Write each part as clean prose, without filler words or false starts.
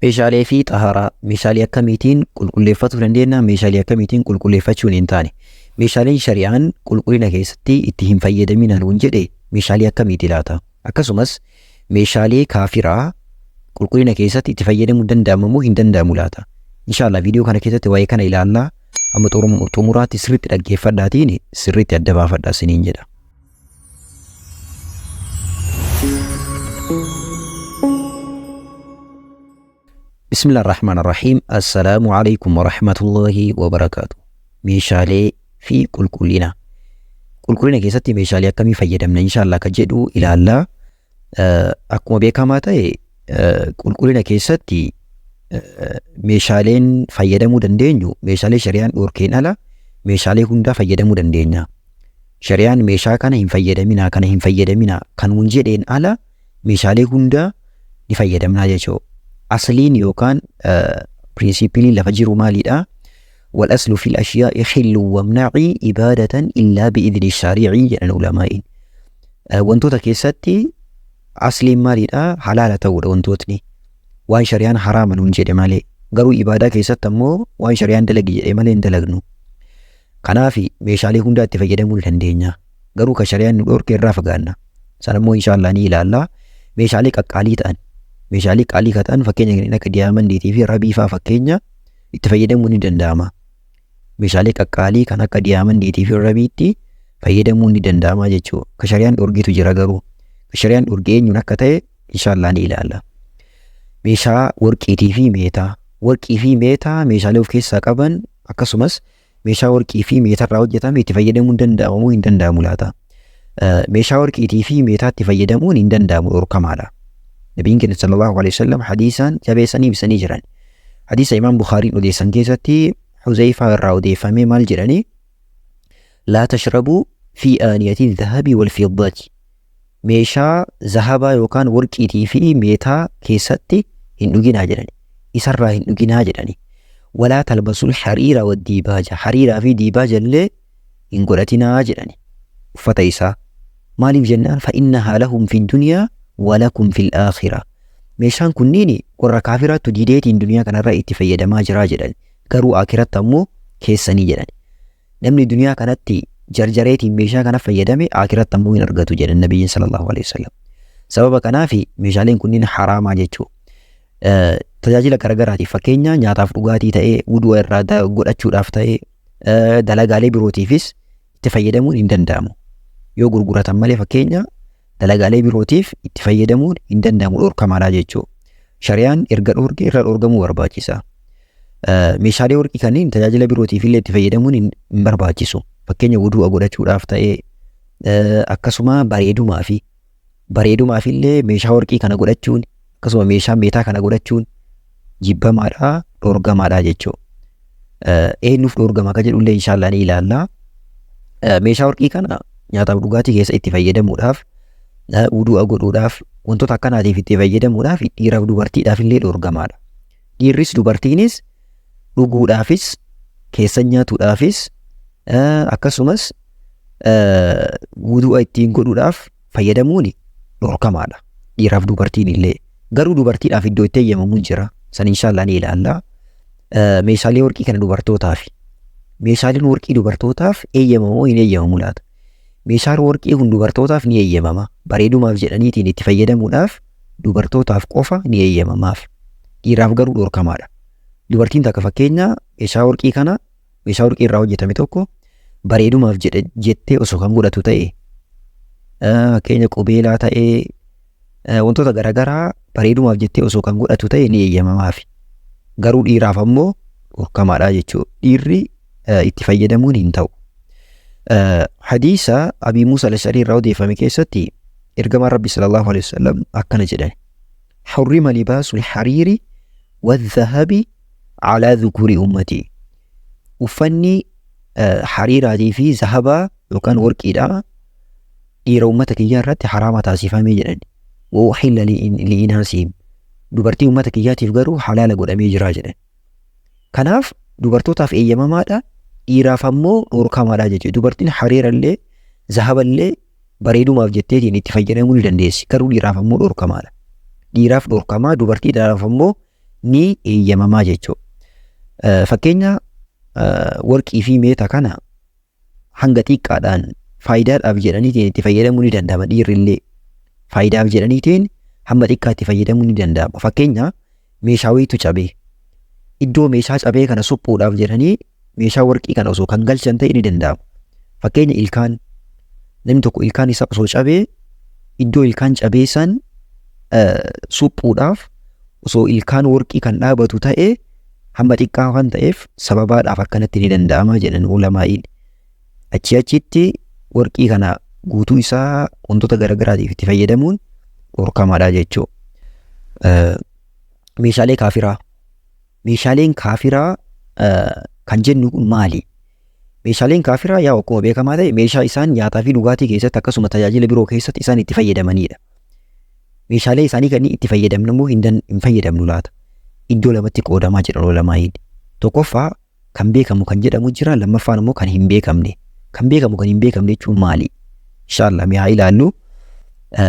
Meeshaalee fi xaharaa meeshaalee akkamiitiin qulqulleeffatuu dandeenya? Meeshaalee akkamiitiin qulqulleeffachuun hin taane? Meeshaaleen shari'aan qulqullina keessatti itti hin fayyadaminaa nuun jedhe meeshaalee akkamiiti laata? Akkasumas meeshaalee kaafiraa qulqullina keessatti itti fayyadamuun danda'ama moo hin danda'amu laata? Inshaallah viidiyoo kana keessatti waa'ee kana ilaallaa. Amma xumuraatti sirriitti dhaggeeffadhaatiin sirriitti adda baafadhaa isiniin jedha. Bismillah ar-Rahmaan ar-Rahiim. Assalaamu alaikum wa rahmatullahi wa barakaatu. Meeshaalee fi qulqullina. Qulqullina keessatti meeshaalee akkamii fayyadamna inshaallah ka jedhu ilaallaa. Akkuma beekamaa ta'e qulqullina keessatti meeshaaleen fayyadamuu dandeenyu meeshaalee shari'aan dhoorkeen ala meeshaalee hundaa fayyadamuu dandeenya. Shari'aan meeshaa kana hin fayyadaminaa kana hin fayyadaminaa kan nuun jedheen ala meeshaalee hundaa ni fayyadamnaa jechuudha. Asliin yookaan piriinsiipiliin lafa jiru maalidha? Wal aslu fil ashyaa'i xillu wamna'i ibaadatan illaa bi'idni shaari'i jedhan ulamaa'iin. Wantoota keessatti asliin maalidha? Halaala ta'uudha wantootni. Waan shari'aan haraama nuun jedhe malee. Garuu ibaadaa keessatti ammoo waan shari'aan dalagi jedhe malee hin dalagnu. Kanaaf meeshaalee hundaa itti fayyadamuu ni dandeenya. Garuu kan shari'aan nu dhoorke irraa fagaanna. Sana immoo inshaallah ni ilaalla. Meeshaalee qaqqaalii ta'an, meeshaalee qaalii ka ta'an fakkeenya kanneen akka diyaamandiitii fi rabii fa'aa fakkeenya itti fayyadamuun ni danda'ama. Meeshaalee qaqqaalii kan akka diyaamandiitii fi rabiitti fayyadamuun ni danda'ama jechuudha. Ka shari'aan dhorgetu jira garuu. Ka shari'aan dhorge eenyuun akka ta'e inshaallah ni ilaalla. Meeshaa warqiitii fi meetaa. Warqii fi meetaa meeshaalee of keessaa qaban akkasumas meeshaa warqii fi meetarraa hojjetame itti fayyadamuun danda'ama moo hin danda'amu laata? Meeshaa warqiitii fi meetaatti fayyadamuun hin danda'amu, dhorkamaadha. Nabiin keenya sallallahu alaihi wasallam hadiisaan jabeessanii ibsanii jiran. Hadiisa Imaam Bukhaariin odeessan keessatti Huzeyfaa irraa odeeffamee maal jedhanii? Laa tashrabuu fi aaniyati dhahabi wal fiddati. Meeshaa zahabaa yookaan warqiitii fi meetaa keessatti hin dhuginaa jedhani. Isarraa hin dhuginaa jedhani. Walaa talbasul hariira wa diibaaja. Hariiraa fi diibaaja illee hin godhatinaa jedhani. Uffata isaa. Maaliif jennaan fa'innahaa lahum fi duniyaa walakum fil aakhira. Meeshaan kunniin warra kaafiraattu dideetiin duniyaa kanarra itti fayyadamaa jiraa jedhani. Garuu aakiratti ammoo keessanii jedhani. Namni duniyaa kanatti jarjareetiin meeshaa kana fayyadame aakiratti ammoo hin argatu jedhan nabiyyiin sallallahu alaihi wasallam. Sababa kanaaf meeshaaleen kunniin haraamaa jechuudha. Tajaajila garagaraatiif fakkeenya nyaataaf dhugaatii ta'ee, wudu'a irraa godhachuudhaaf ta'ee, dalagaalee birootiifis itti fayyadamuun hin danda'amu. Yoo gurguratan malee fakkeenya dalagaalee birootiif itti fayyadamuun hin danda'amu, dhorkamaadha jechuudha. Shari'aan erga dhorke irra dhorgamuu barbaachisa. Meeshaalee warqii kanneen tajaajila birootiif illee itti fayyadamuun hin barbaachisu. Fakkeenya wudu'a godhachuudhaaf ta'ee, akkasuma bareedumaa fi bareedumaaf illee meeshaa warqii kana godhachuun akkasuma meeshaa meetaa kana godhachuun jibbamaadha, dhorgamaadha jechuudha. Eenyuuf dhorgama akka jedhu illee inshaallah ni ilaalla. Meeshaa warqii kana nyaataaf dhugaatii keessa itti fayyadamuudhaaf, wudu'a godhuudhaaf, wantoota akkanaatiif itti fayyadamuudhaaf dhiiraaf dubartiidhaaf illee dhorgamaadha. Dhiirris dubartiinis dhuguudhaafis keessa nyaatuudhaafis akkasumas wudu'a ittiin godhuudhaaf fayyadamuun dhorkamaadha. Dhiiraaf dubartiin illee. Garuu dubartiidhaaf iddoo itti eeyyamamu jira. San inshaallah ni ilaalla. Meeshaalee warqii kana dubartootaaf. Meeshaaleen warqii dubartootaaf eeyyamamu hin eeyyamamu laata? Meeshaan warqii kun dubartootaaf ni eeyyamama. Bareedumaaf jedhaniitiin itti fayyadamuudhaaf dubartootaaf qofa ni eeyyamamaaf. Dhiiraaf garuu dhorkamaadha. Dubartiin takka fakkeenya meeshaa warqii kana, meeshaa warqii irraa hojjetame tokko bareedumaaf jedhe jettee osoo kan godhatu ta'e, fakkeenya qubeelaa ta'ee, wantoota garaagaraa bareedumaaf jettee osoo kan godhatu ta'e ni eeyyamamaaf. Garuu dhiiraaf ammoo dhorkamaadha jechuudha. Dhiirri itti fayyadamuun hin ta'u. Hadiisa Abii Muusaa al-Ash'arii irraa odeeffame keessatti ergamaan Rabbi sallallahu alaihi wasallam akkana jedhan. Hurrima libaasul hariiri wadhahabi alaa dhukuri ummatii. Uffanni hariiraatii fi zahabaa yookaan warqiidha dhiira ummata kiyyaa irratti haraama taasifamee jedhan. Wa uhilla li'inaasihim. Dubartii ummata kiyyaatiif garuu halaala godhamee jira jedhan. Kanaaf dubartootaaf eeyyamamaadha, dhiiraaf ammoo dhorkamaadha jechuudha. Dubartiin hariirallee zahaballee bareedumaaf jetteetiin itti fayyadamuu ni dandeessi. Garuu dhiiraaf ammoo dhorkamaadha. Dhiiraaf dhorkamaa, dubartiidhaaf ammoo ni eeyyamamaa jechuudha. Fakkeenya warqii fi meeta kana hanga xiqqaadhaan faayidaadhaaf jedhaniitiin itti fayyadamuu ni danda'ama dhiirri illee. Faayidaaf jedhaniitiin hamma xiqqaa itti fayyadamuu ni danda'ama. Fakkeenya meeshaa wayiitu cabee iddoo meeshaa cabee kana suphuudhaaf jedhanii meeshaa warqii kana osoo kan galchan ta'e ni danda'ama. Fakkeenya ilkaan namni tokko ilkaan isaa osoo cabee iddoo ilkaan cabee san suphuudhaaf osoo ilkaan warqii kan dhaabatu ta'e hamma xiqqaa waan ta'eef sababaadhaaf akkanatti ni danda'ama jedhan ulamaa'iin. Achi achitti warqii kana guutuu isaa wantoota garaagaraatiif itti fayyadamuun dhorkamaadha jechuudha. Meeshaalee kaafiraa. Meeshaaleen kaafiraa kan jennu kun maali? Meeshaaleen kaafiraa yaa akkuma beekamaa ta'e meeshaa isaan nyaataa fi dhugaatii keessatti akkasuma tajaajila biroo keessatti isaan itti fayyadamanidha. Meeshaalee isaanii kan itti fayyadamnu immoo hin fayyadamnu laata? Iddoo lamatti qoodamaa jedhan ulamaa'iin. Tokkoffaa kan beekamu kan jedhamu jira, lammaffaan immoo kan hin beekamne. Kan beekamu kan hin beekamne jechuun maali? Inshaallah mee haa ilaallu.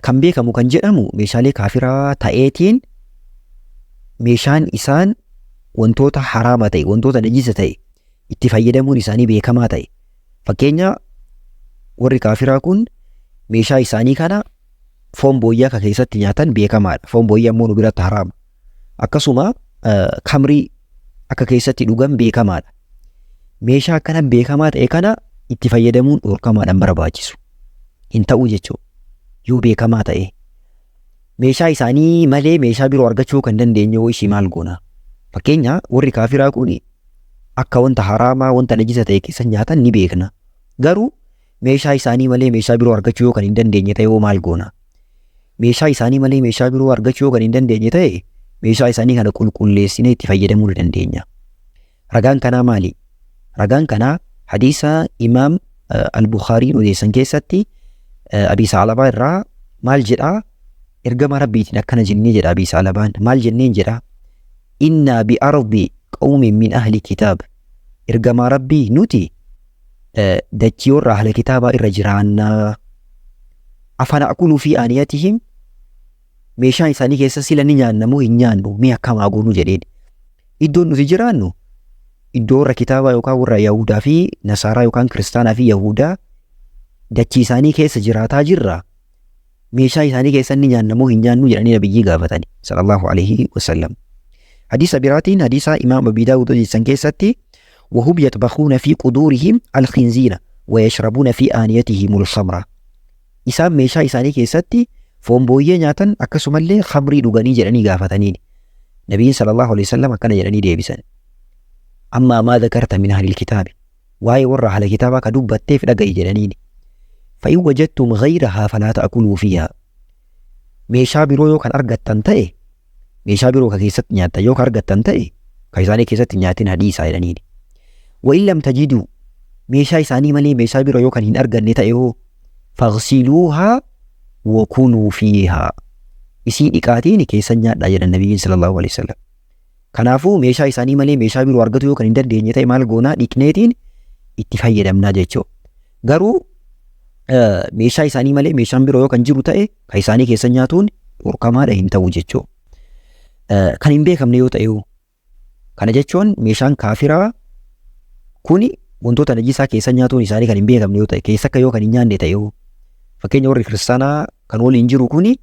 Kan beekamu kan jedhamu meeshaalee kaafiraa ta'eetiin meeshaan isaan wantoota haraama ta'e, wantoota najisa ta'e itti fayyadamuun isaanii beekamaa ta'e. Fakkeenya warri kaafiraa kun meeshaa isaanii kana foon booyyaa akka keessatti nyaatan beekamaadha. Foon booyyaa immoo nu biratti haraama. Akkasuma kamrii akka keessatti dhugan beekamaadha. Meeshaa akkana beekamaa ta'e kana itti fayyadamuun dhorkamaadhaan barbaachisu. Hin ta'u jechuudha. Yoo beekamaa ta'e. Meeshaa isaanii malee meeshaa biroo argachuu kan dandeenye hoo ishii maal goona? Fakkeenya warri kaafiraa kun akka wanta haraamaa wanta najisa ta'e keessa nyaatan ni beekna. Garuu meeshaa isaanii malee meeshaa biroo argachuu yoo kan hin dandeenye ta'e hoo maal goona? Meeshaa isaanii malee meeshaa biroo argachuu yoo kan hin dandeenye ta'e meeshaa isaanii kana qulqulleessinee itti fayyadamuu ni dandeenya. Ragaan kanaa maali? Ragaan kanaa hadiisa Imaam Al-Bukhaariin odeessan keessatti Abii Sa'alabaa irraa maal jedhaa? Ergama Rabbiitiin akkana jennee jedha Abii Sa'alabaan. Maal jenneen jedha? Innaa bi ardi qawmin min ahli kitaab. Ergamaa Rabbii nuti dachii warra ahla kitaabaa irra jiraannaa. Afana'kulu fi aaniyatihim meeshaa isaanii keessa sila ni nyaanna moo hin nyaannu mee akkam haa goonu jedheen. Iddoon nuti jiraannu iddoo warra kitaabaa yookaan warra Yahudaa fi Nasaaraa yookaan Kiristaanaa fi Yahudaa dachii isaanii keessa jiraataa jirra. Meeshaa isaanii keessa ni nyaanna moo hin nyaannu jedhanii nabiyyii gaafatani sallallahu alaihi wasallam. Hadiisa biraatiin hadiisa Imaam Abii Daawud odeessan keessatti wahum yaxbakuuna fi quduurihim alkhinziira wayashrabuuna fi aaniyatihim alkhamra. Isaan meeshaa isaanii keessatti foon booyyee nyaatan akkasumallee khamrii dhuganii jedhanii gaafataniin. Nabiin sallallahu alaihi wasallam akkana jedhanii deebisan. Ammaa maa dhakarta min ahlil kitaabi. Waa'ee warra ahla kitaabaa ka dubbatteef dhaga'i jedhaniin. Fa'in wajadtum ghayrahaa falaa ta'kuluu fiihaa. Meeshaa biroo yoo kan argattan ta'e meeshaa biroo ka keessatti nyaattan yoo ka argattan ta'e ka isaanii keessatti nyaatin hadiisaa jedhaniin. Wa in lam tajiduu meeshaa isaanii malee meeshaa biroo yoo kan hin arganne ta'e hoo faghsiluuhaa wa kuluu fiihaa. Isii dhiqaatiin keessa nyaadhaa jedhan nabiyyiin sallallahu alaihi wasallam. Kanaafuu meeshaa isaanii malee meeshaa biroo argatu yoo kan hin dandeenye ta'e maal goonaa dhiqneetiin itti fayyadamnaa jechuudha. Garuu meeshaa isaanii malee meeshaan biroo yoo kan jiru ta'e kan isaanii keessa nyaatuun dhorkamaadha hin ta'u jechuudha. Kan hin beekamne yoo ta'e kana jechuun meeshaan kaafiraa kuni wantoota najisaa keessa nyaatuun isaanii kan hin beekamne yoo ta'e keessa akka yoo kan hin nyaanne ta'e fakkeenya warri kiristaanaa kan waliin jiru kuni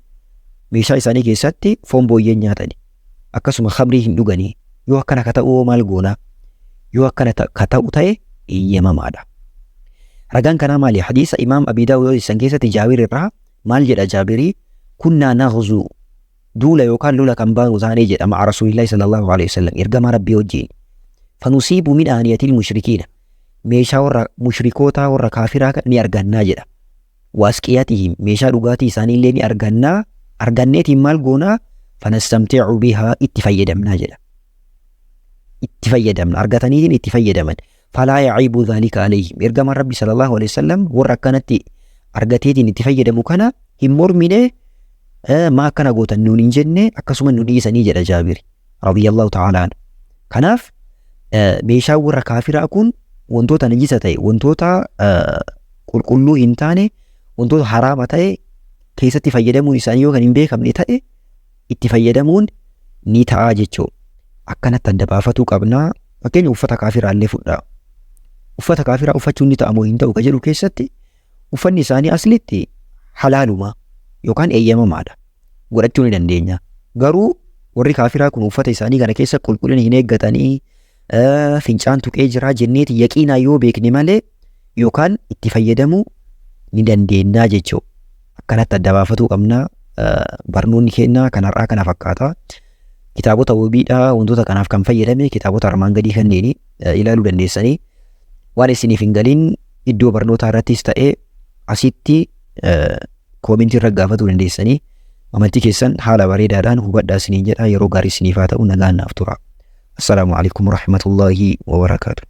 meeshaa isaanii keessatti foon booyyee nyaatani. Akkasuma khamrii hin dhuganii. Yoo akkana ka ta'u maal goonaa? Yoo akkana ka ta'u ta'e eeyyamamaadha. Ragaan kanaa maali? Hadiisa Imaam Abii Daawud odeessan keessatti Jaabir irraa maal jedha Jaabirii? Kunnaa naghzuu duula yookaan lola kan baanu taanee jedha ma'a Rasuulillahi sallallahu alaihi wasallam ergamaa Rabbii wajjin. Fanusiibu min aaniyatil mushrikiina meeshaa warra mushrikootaa warra kaafiraa ni argannaa jedha. Waasqiyatihim meeshaa dhugaatii isaanii illee ni argannaa arganneetiin maal goonaa fanastamti'u bihaa itti fayyadamnaa jedha. Itti fayyadamna argataniitiin itti fayyadaman. Falaa ya'iibu dhaalika alayhim ergamaan Rabbi sallallahu alaihi wasallam warra akkanatti argateetiin itti fayyadamu kana hin mormine maa akkana gootan nuun hin jenne akkasuma nu dhiisanii jedha Jaabiri radiyallahu ta'ala anhu. Kanaaf meeshaan warra kaafiraa kun wantoota najisa ta'e wantoota qulqulluu hin taane wantoota haraama ta'e keessatti fayyadamuun isaanii yoo kan hin beekamne ta'e itti fayyadamuun ni ta'a jechuudha. Akkanatti adda baafatuu qabna. Fakkeenya uffata kaafiraa illee fudhaa. Uffata kaafiraa uffachuun ni ta'a moo hin ta'u ka jedhu keessatti uffanni isaanii aslitti halaaluma yookaan eeyyamamaadha. Godhachuu ni dandeenya. Garuu warri kaafiraa kun uffata isaanii kana keessa qulqullina hin eeggatanii, fincaan tuqee jiraa jenneeti yaqiinaa yoo beekne malee yookaan itti fayyadamuu ni dandeenyaa jechuudha. Akkanatti adda baafatuu qabna. Barnoonni keenya kan har'aa kana fakkaata. Kitaabota wabiidhaa wantoota kanaaf kan fayyadame kitaabota armaan gadii kanneen ilaaluu dandeessanii, waan isiniif hin galin iddoo barnootaa irrattis ta'ee asitti koomentii irra gaafatuu dandeessanii. Amantii keessan haala bareedaadhaan hubadhaa isiniin jedha. Yeroo gaarii isiniif haa ta'u, nagaan naaf tura. Assalaamu alaikum warahmatullaahi wabarakaatu.